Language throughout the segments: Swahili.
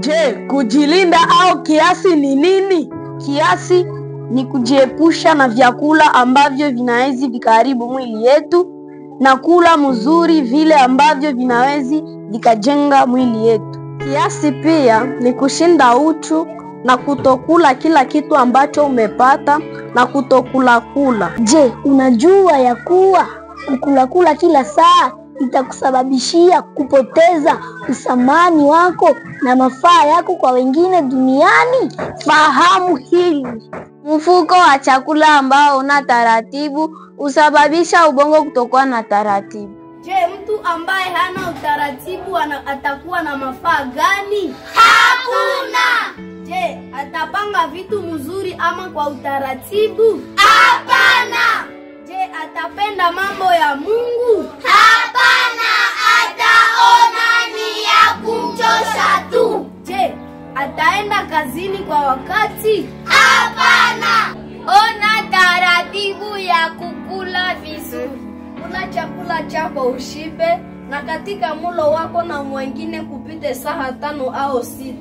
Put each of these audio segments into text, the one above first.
Je, kujilinda au kiasi ni nini? Kiasi ni kujiepusha na vyakula ambavyo vinawezi vikaharibu mwili yetu na kula mzuri vile ambavyo vinawezi vikajenga mwili yetu. Kiasi pia ni kushinda uchu na kutokula kila kitu ambacho umepata na kutokula kula. Je, unajua ya kuwa kukula kila saa itakusababishia kupoteza usamani wako na mafaa yako kwa wengine duniani? Fahamu hili. Mfuko wa chakula ambao una taratibu husababisha ubongo kutokuwa na taratibu. Je, mtu ambaye hana utaratibu atakuwa na mafaa gani? Hakuna. Je, atapanga vitu mzuri ama kwa utaratibu? Hapana. Je, atapenda mambo ya Mungu? Hapana, ataona ni ya kumchosha tu. Je, ataenda kazini kwa wakati? Hapana. Ona taratibu ya kukula vizuri. Kula chakula chako ushibe, na katika mulo wako na mwingine kupite saa 5 au 6.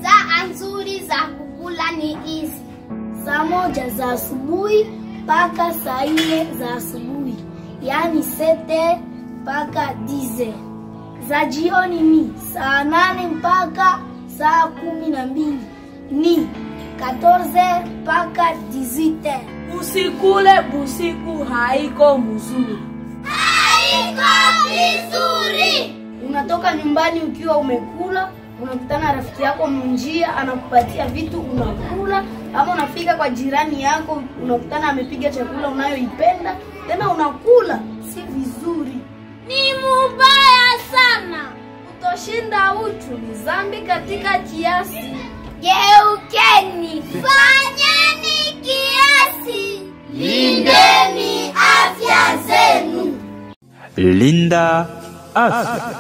Saa nzuri za kukula ni hizi: saa 1 za asubuhi mpaka saa 4 za asubuhi, yani 7 mpaka 10. Za jioni ni saa 8 mpaka saa 12, ni 14 mpaka 18. Usikule busiku, haiko mzuri. Haiko vizuri. Unatoka nyumbani ukiwa umekula, unakutana rafiki yako munjia anakupatia vitu unakula, ama unafika kwa jirani yako unakutana amepiga chakula unayoipenda, tena unakula. Si vizuri. Ni mubaya sana. Kutoshinda uchu ni dhambi katika kiasi. Geukeni, fanyeni kiasi, lindeni afya zenu. Linda afya.